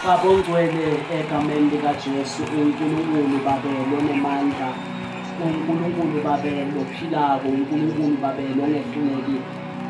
Baba ongcwele, egameni likaJesu, uNkulunkulu Babelo onemandla, uNkulunkulu Babelo ophilako, uNkulunkulu Babelo ongehluleki.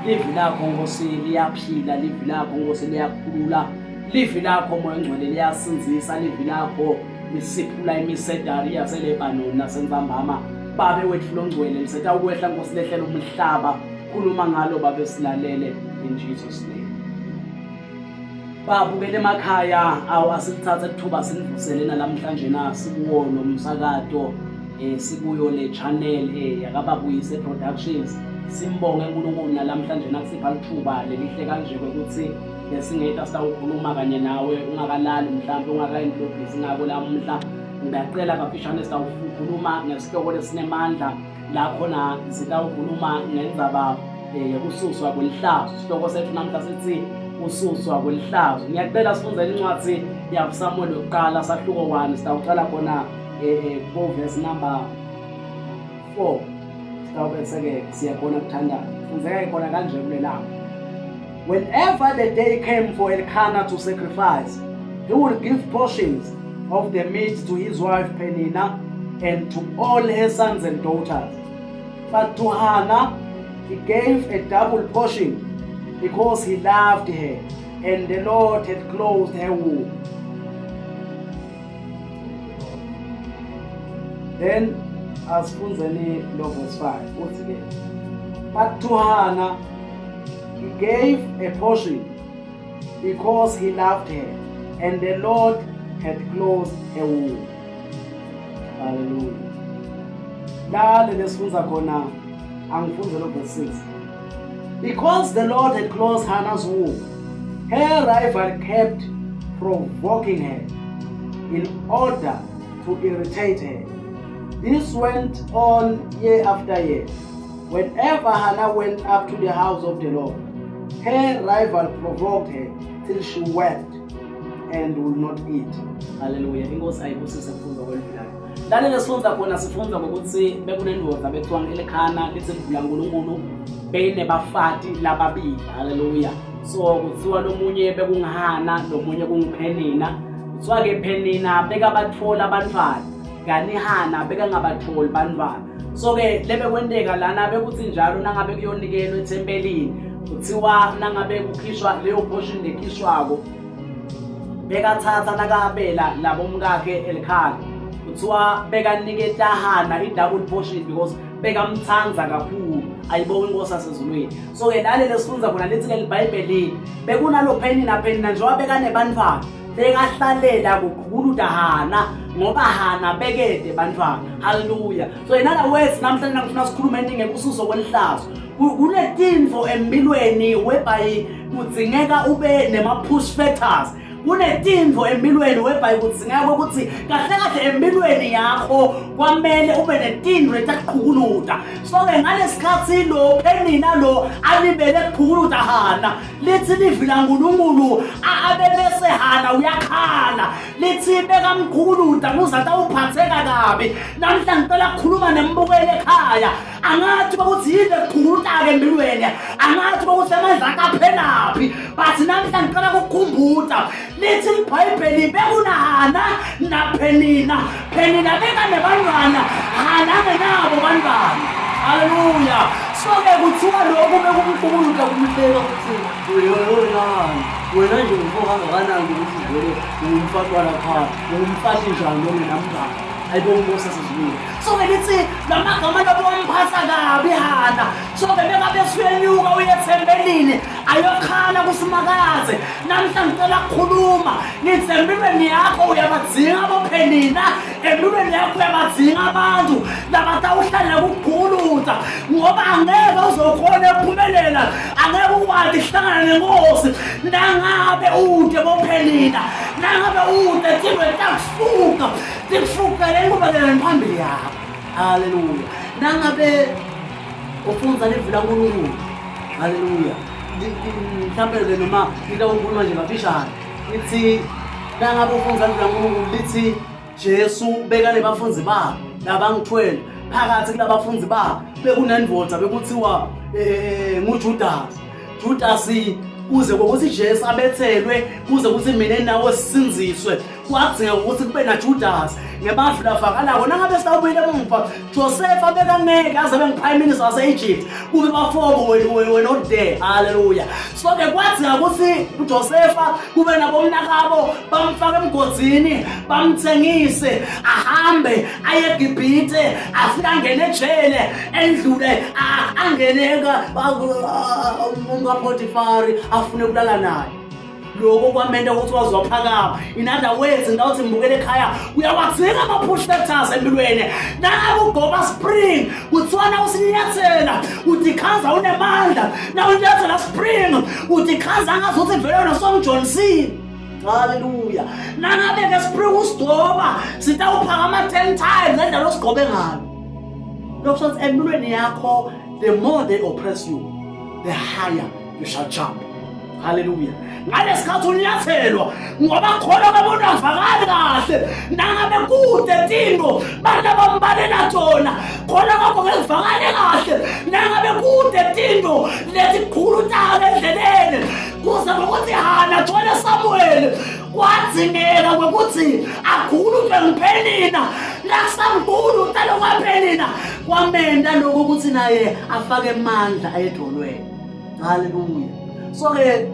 Livi lakho Nkosi liyaphila, livi lakho Nkosi liyakhulula, livi lakho Moya ongcwele liyasindzisa, livi lakho lisiphula imisedari yaseLebanon nasentsambama. Babe wetfu longcwele, lisetawukwehla Nkosi lehlela umhlaba. Khuluma ngalo Babe, silalele in Jesus name. Babukele emakhaya awu, asilithathe ithuba sinivusele nalamhlanje na sikuwo lo msakato, sikuyo le channel yakaBabuyise Productions. Simbonge uNkulunkulu nalamhlanje nakusipha lithuba lelihle kanje kwekuthi besingeta sitawukhuluma kanye nawe ungakalali, mhlawumbe ungakayendi lobhizi ngako lamuhla. Ngiyacela kafishane, sitawukhuluma ngesihloko lesinemandla la khona sitawukhuluma ngendzaba yekususwa kwelihlazo. Isihloko sethu namhla sithi kususwa kwelihlazo. Ngiyacela sifundzele incwadzi yaSamuel yokuqala sahluko 1, sitawucala khona ku verse number 4, sitawube seke siyakhona kuthandaza. Fundzeka khona kanje kulelanga. Whenever the day came for Elkanah to sacrifice, he would give portions of the meat to his wife Peninnah and to all her sons and daughters. But to Hannah he gave a double portion because he loved her and the Lord had closed her womb. Then asifundzeni lo verse 5, uthi ke, but to Hannah he gave a portion because he loved her and the Lord had closed her womb. Hallelujah. La lesifundza khona, angifunze lo verse 6. Because the Lord had closed Hannah's womb, her rival kept provoking her in order to irritate her. This went on year after year. Whenever Hannah went up to the house of the Lord, her rival provoked her till she wept and would not eat. Hallelujah. Inkosi ayibusise kufundza kwelivila. Lale lesifundza khona, sifundza ngokuthi bekunendoda bekuthiwa ngu-Elikhana, lithi livula uNkulunkulu, beyinebafati lababili. Hallelujah. So kuthiwa lomunye bekunguHana, lomunye kunguPhenina. Kuthiwa ke Phenina bekabathola abantwana, kani Hana bekangabatholi bantwana. So ke lebekwenteka lana bekuthi njalo nangabe kuyonikelwa ethempelini, kuthiwa nangabe kukhishwa leyo portion lekhishwako, bekathatha nakabela labo mkakhe Elikhana, kuthiwa bekaniketa Hana i-double portion because bekamthanda kakhulu. Ayibonga inkosi yasezulwini. So ke lale lesifundza khona lithi ke libhayibheli bekunalo Penina, Penina njengoba bekanebantwana bekahlalela kuqhukuluta Hana ngoba Hana bekede bantwana. Haleluya. So in other words, namhlanje ngifuna sikhulume into ngekususo kwelihlazo. Kunetinfo empilweni whereby kudzingeka ube nema-push factors. Kunetinfo empilweni whereby kudzingeka ukuthi kahle kahle empilweni yakho kwamele ube netinto letakuqhukuluta. So-ke ngalesikhathi lo Penina lo alibele kuqhukuluta Hana, lithi livi laNkulunkulu abebese Hana uyakhala, lithi bekamqhukuluta kuze atawuphatheka kabi. Namhla ngicela kukhuluma nembukeli ekhaya. Angathi ukuthi yini ekuqhukuluta-ke empilweni, angathi ukuthi amandla akaphelaphi, but namhla ngicela kukukhumbuta, lithi libhayibheli bekunaHana naPhenina. Phenina bekanebantwana, Hana angenabo bantwana. Haleluya. So-ke kuthiwa lokhu bekumqukuluta, kumhleka ukuthi uyoyonani wena nje, umfo kangakanani, ukuthi vele ungumfati walaphaya, ungumfati njani ongenamntwana? Ayibonga inkosi yasezulwini. So-ke lithi lamagama labo wamphatha kabi Hana. So-ke bengabe suyenyuka uye ethempelini ayokhala kuSimakaze. Namhla ngicela kukhuluma, ngithi empilweni yakho uyabadzinga boPhenina, empilweni yakho uyabadzinga abantu labatawuhlalela kukuphukuluta, ngoba angeke uzokhona ukuphumelela, angeke ukwati kuhlangana nenkosi nangabe ude boPhenina, nangabe ude tilwe takufuka tikufuqele inqubekela phambili yakho. Haleluya. Nangabe ufundza livi laNkulunkulu, haleluya, mhlawumbe noma ngitawukhuluma nje kafishane, ithi nangabe ufundza livi laNkulunkulu, lithi Jesu beka nebafundi bakhe labangithwele. Phakathi kulabafundi bakhe bekunendvodza bekuthiwa nguJudas. Judas Kuze kokuthi Jesu abethelwe, kuze kuthi mina nawe sisinziswe, kwadzinga ukuthi kube naJudas ngebandla lavakalako. Nangabe sawubuyile emumva, Joseph abekangeke aze abe ngu-prime minister wase-Egypt kube bafobo were not there. Hallelujah. So ke kwadzinga ukuthi uJosepha kube nabomnakabo bamfake emgodini, bamthengise, ahambe aye eGibhithe, afike angene ejele, endlule angene umkaPotifari afune ukulala naye. Lokho kwamenta ukuthi waze waphakama. In other words, ngawuthi ngibukele ekhaya, uyawadzinga ama-push factors empilweni. Nangabe ugoba spring, kuthiwa na usinyathela uthi khanza unemandla, na unyathela spring uthi khanza ngazuthi vele wena songijohnsini. Haleluya. Nangabe-ke spring usigoba, sitawuphakama 10 times ngendlela osigobe ngayo. Lokho ukuthi empilweni yakho, the more they oppress you, the higher you shall jump. Haleluya. Ngalesikhathi unyathelwa ngoba khona kwabona avakali kahle, nangabe kude tinto bantu abambalela tona, khona kwakho ngekuvakale kahle, nangabe kude tinto letikhulu talo endleleni, kuze ngokuthi Hana thole Samuel, kwadzingeka kwekuthi akhulutwe nguPhenina. Nakusamkhulu ucela kwaPhenina, kwamenda lokho ukuthi naye afake amandla edolweni. Haleluya. So ke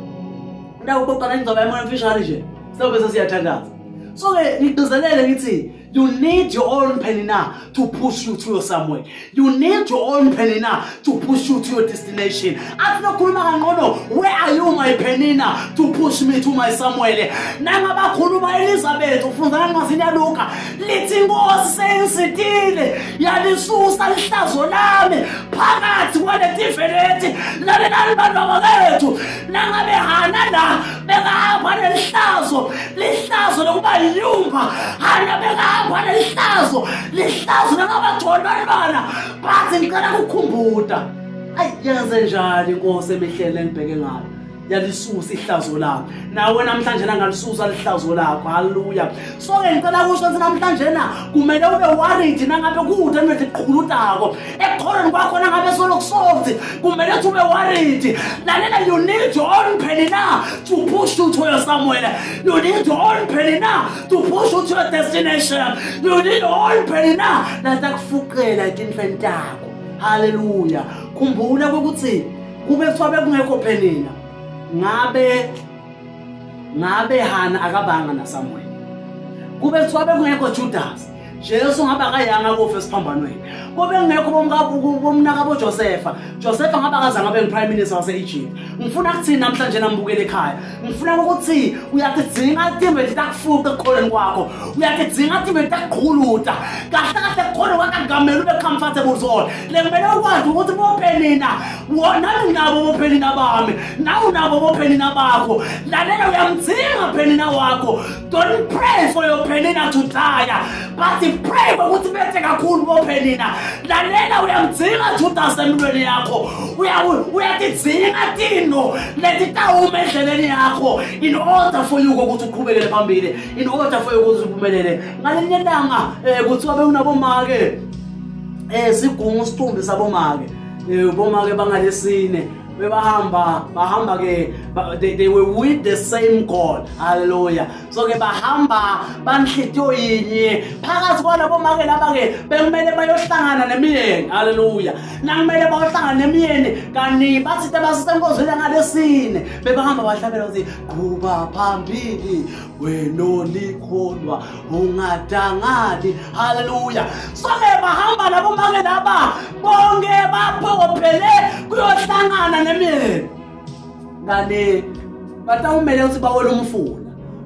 ndawuqoqa ingcaba yami emfishane nje, sobe sesiyathandaza. So ke ngigcizelele ngithi you need your own Penina to push you to your somewhere. You need your own Penina to push you to your destination. Athi nokhuluma kangcono, where are you my Penina to push me to my somewhere? Nangabakhuluma Elizabeth, ufunda kancwadini yaLuka, lithi inkosi seyisitile yalisusa lihlazo lami phakathi kwaletive leti lalelani bantwana bethu. Nangabe Hana la bekahamba nelihlazo, lihlazo lokuba yinyumba, Hana bekahamba nelihlazo, lihlazo langabatholi bantwana. But ngicela kukhumbuta, ayi yenze njani inkosi emihleni engibheke ngayo, yalisusa ihlazo lakho. Nawe namhlanje nangalisusa lihlazo lakho. Haleluya. So ke ngicela kusho ukuthi namhlanje na kumele ube worried nangabe kude netiqhulutako ekukholweni kwakho, nangabe solokusoft kumele ukuthi ube worried. Lalela, you need your own Penina to push you to your somewhere. You need your own Penina to push you to your destination. You need your own Penina latakufuqela etintfweni takho. Haleluya. Khumbula ukuthi kube kuthiwa bekungekho Penina, ngabe Hana akabanga naSamuel. Kube kuthiwa bekungekho Judas, Jesu ngabe akayanga kufa esiphambanweni. Kube kungekho bomnakabo Josepha, Josepha ngabe akazange abe prime minister wase-Egypt. Ngifuna kuthini namhlanje nambukele ekhaya? Ngifuna ukuthi uyatidzinga timbe litakufuqa ekukholweni kwakho, uyatidzinga timbe litakuqhuluta kahle kahle ekukholweni kwakho, akukamele ube comfortable zone. Lekumele ukwazi ukuthi boPhenina nami nginabo boPhenina bami, nawe unabo boPhenina bakho. Lalela, uyamdzinga Phenina wakho. Don't pray for your Penina to die, but pray ukuthi bethe kakhulu boPhenina. Lalela, uyamdzinga Judas empilweni yakho. Uyatidzinga tino letitawuma endleleni yakho in order for you ukuthi uqhubekele phambili, in order for you ukuthi uphumelele. Ngalinye ilanga kuthiwa bekunabomake sigungu sicumbi sabomake, bomake bangalesine bebahamba, bahamba ke they were with the same God. Hallelujah. So ke bahamba banhlitiyo yinye. Phakathi kwalabo make laba ke bekumele bayohlangana nemiyeni. Hallelujah. Nakumele bayohlangana nemiyeni kani bathi basesenkonzweni yangalesine, bebahamba bahlabela ukuthi qhuba phambili wena olikholwa ungadangali. Haleluya. So ke bahamba labo make laba bonke baphokophele kuyohlangana nemiyeni, kani batawumele ukuthi bawele umfula.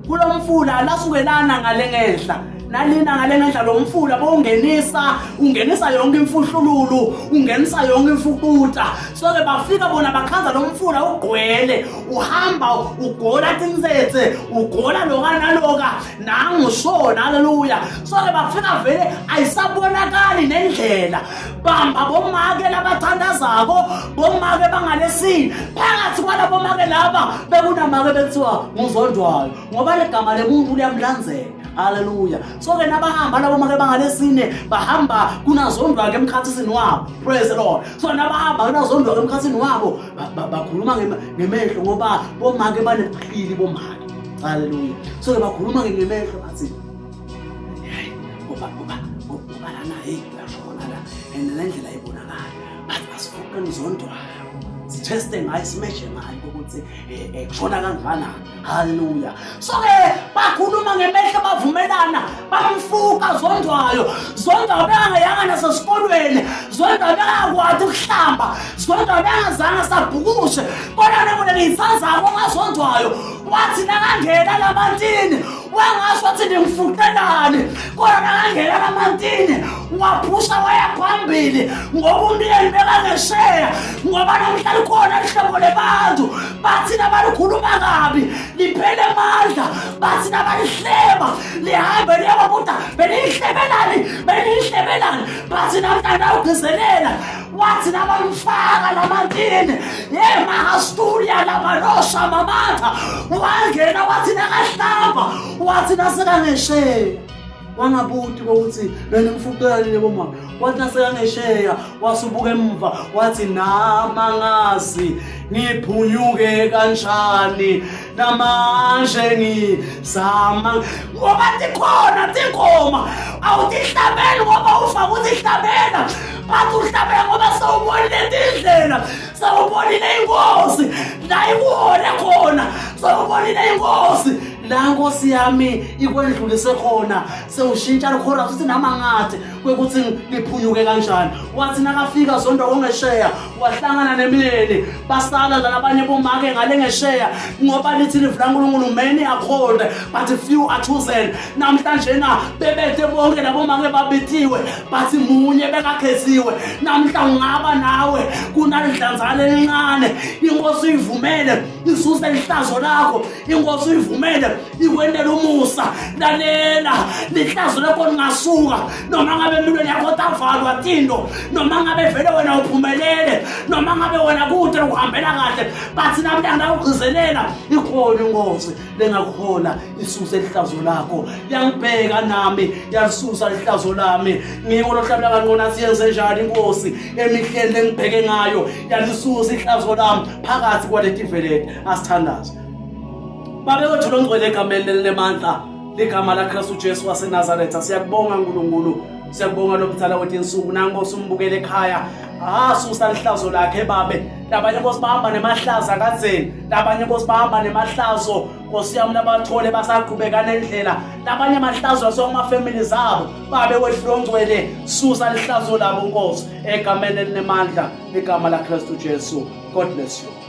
Kulo mfula lasukelana ngale ngenhla nalina ngale ngenhla, lo mfula bowungenisa, ungenisa yonke imfuhlululu, ungenisa yonke imfukuta. So ke bafika bona bakhanza lo mfula ugqwele, uhamba ugola tinsetse, ugola loka naloka nangushona. Haleluya. So ke bafika vele ayisabonakali nendlela. Bamba bomake labathandazako, bomake bangalesini. Phakathi kwalabo make laba bekunamake bekuthiwa nguzondwayo, ngoba legama lemuntu liyamlandzela. Haleluya. So ke nabahamba labo make bangalesine bahamba kunazondwa ke emkhathisini wabo. Praise the Lord. So nabahamba kunazondwa ke emkhathini wabo bakhuluma ngemehlo ngoba bomake banebuqili bomake. Haleluya. So ke bakhuluma ke ngemehlo bathi hey ngoba ngoba ngoba lana hey uyashona la and le ndlela ibonakala bathi asifuqe nizondwayo sitheste ngayo simeje ngayo ukuthi kushona kangakanani. Haleluya. So ke bakhuluma ngemehlo bavumelana bamfuka Zondwayo. Zondwayo bekangayanga nasesikolweni, Zondwayo bekangakwazi ukuhlamba, Zondwayo bekangazange sabhukushe. Kodwa nabona ngiyisazako kaZondwayo wathi nakangena lamantini wangasho wathi ningifuqelani, kodwa nakangena lamantini waphusha waya phambili ngoba umyeni bekangesheya, ngoba namhla likhona ihlobo lebantu bathi nabalikhuluma kabi liphele amandla, bathi nabalihleba lihambe liyababuda beliyihlebelani beliyihlebelani, bathi namhlanje awugcizelela wathi nabamfaka lamantini yemahastulia labalosha mamatha wangena wathi nakahlamba wathi nasekangesheya wangabuti kokuthi benimfuqelile bomama, wathi nasekangesheya wasubuka emva wathi namangazi ngiphunyuke kanjani namanje ngizama ngoba tikhona tingoma awutihlabeli ngoba ufa kutihlabela bathi uhlabela ngoba sewubonile tindlela, sewubonile inkosi la ikuhole khona, sewubonile inkosi la nkosi yami ikwendlulise khona, sewushintsha likhora futhi namangathi kwekuthi ngiphunyuke kanjani. Wathi nakafika Zondwa kongesheya wahlangana nemyeni basala nalabanye bomake ngale ngesheya ngoba lithi livu laNkulunkulu many are called but few are chosen. Namhlanje na bebethe bonke labo make babithiwe but munye bekakhethiwe. Namhla ungaba nawe kunalidlanzana elincane, inkosi uyivumele isuse ihlazo lakho, inkosi uyivumele ikwentele umusa. Lalela lihlazo lakho lingasuka noma ngabe empilweni yakho tavalwa tinto, noma ngabe vele wena uphumelele, noma ngabe wena kude ukuhambela kahle, bathi namhlanje ugcizelela ikhona inkosi lengakuhola isuse ihlazo lakho. Yangibheka nami yalisusa ihlazo lami, ngiko lohlabela kanqona siyenze njani inkosi emihleni lengibheke ngayo yalisusa ihlazo lami phakathi kwaleti veleti. Asithandaze. Babe wethu longcwele egameni lelinemandla ligama laKristu Jesu waseNazaretha, siyakubonga Nkulunkulu, siyakubonga lomdala wetinsuku nankosi umbukele ekhaya asusa lihlazo lakhe babe. Labanye nkosi bahamba nemahlazo akadzeni, labanye nkosi bahamba nemahlazo nkosi yami labathole basaqhubeka nendlela, labanye amahlazo asomafamily zabo. Babe wethu longcwele susa lihlazo labo nkosi egameni elinemandla ligama laKristu Jesu. God bless you.